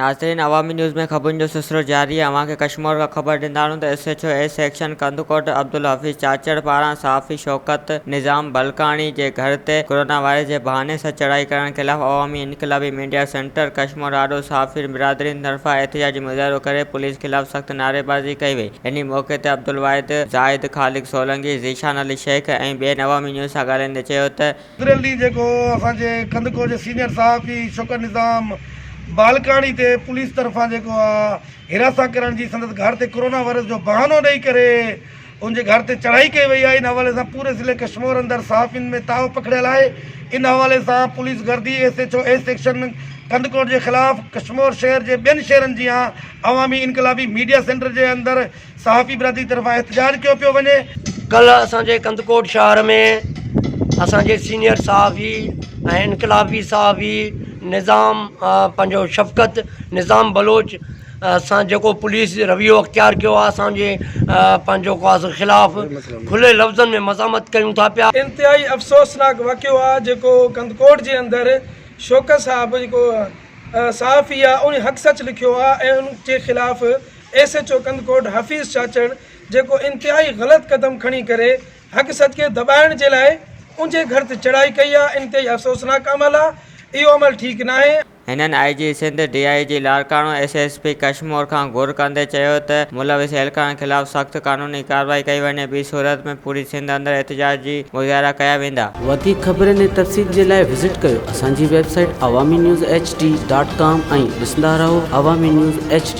ناظرين عوامي نيوز ۾ خبرن جو سلسلو جاري آهي اوهان کي ڪشمور کان خبر ڏيندا هلون ته S H O A section Kandhkot Abdul Hafeez Chachar پاران صحافي شوڪت نظام بلڪاڻي جي گهر تي ڪورونا وائرس جي بهاني سان چڙهائي ڪرڻ خلاف عوامي انقلابي ميڊيا سينٽر ڪشمور آڏو صحافي برادري طرفان احتجاجي مظاهرو ڪري پوليس خلاف سخت نعريبازي ڪئي وئي انهي موقعي تي عبدالواحد زاهد خالق سولنگي ذيشان علي شيخ ۽ ٻين عوامي نيوز سان ڳالهائيندي چيو ته گذريل ڏينهن جيڪو اسان جي ڪنڌڪوٽ جي سينيئر صحافي شوڪت نظام بالڪاڻي تي پوليس طرفان جيڪو آ حراسان ڪرڻ جي سندس گهر تي ڪورونا وائرس جو بهانو ڏئي ڪري ان جي گهر تي چڙهائي ڪئي وئي آهي ان حوالي سان پوري ضلعي ڪشمور اندر صحافين ۾ تاء پکڙيل آهي ان حوالي سان پوليس گردي S H O A section Kandhkot جي خلاف ڪشمور شهر جي ٻين شهرن جيان عوامي انقلابي ميڊيا سينٽر جي اندر صحافي برادري طرفان احتجاج ڪيو پيو وڃي. ڪلهه اسان جي ڪنڌڪوٽ شهر ۾ اسان جي سينيئر صحافي ۽ انقلابي صحافي نظام پنهنجو شفقت نظام بلوچ سان جيڪو پوليس رويو اختيار ڪيو آهي اسان جي پنهنجو خلاف کلي لفظن ۾ مزاحمت ڪيون ٿا پيا. انتهائي افسوسناڪ واقعو آ جيڪو ڪنڌڪوٽ جي اندر شوڪت صاحب جيڪو صحافي آ ان حق سچ لکيو آ ۽ ان جي خلاف S H O Kandhkot Hafeez Chachar جيڪو انتهائي غلط قدم کڻي ڪري حق سچ کي دٻائڻ جي لاء انجي گهر تي چڙهائي ڪئي آ انتهائي افسوسناڪ عمل آ اهو عمل ٺيڪ ناهي. هنن I G Sindh, D I G Larkana, S S P Kashmore کان گهر ڪندي چيو ته ملوث اهلڪارن خلاف سخت قانوني ڪارروائي ڪئي وڃي ٻي صورت ۾ پوري سنڌ اندر احتجاجي مظاهرا ڪيا ويندا. وڌيڪ خبرن ۽ تفصيل جي لاء وزٽ ڪيو اسان جي website Awami news H D dot com ۽ ڏسندا رهو عوامي نيوز ايڇ ڊي.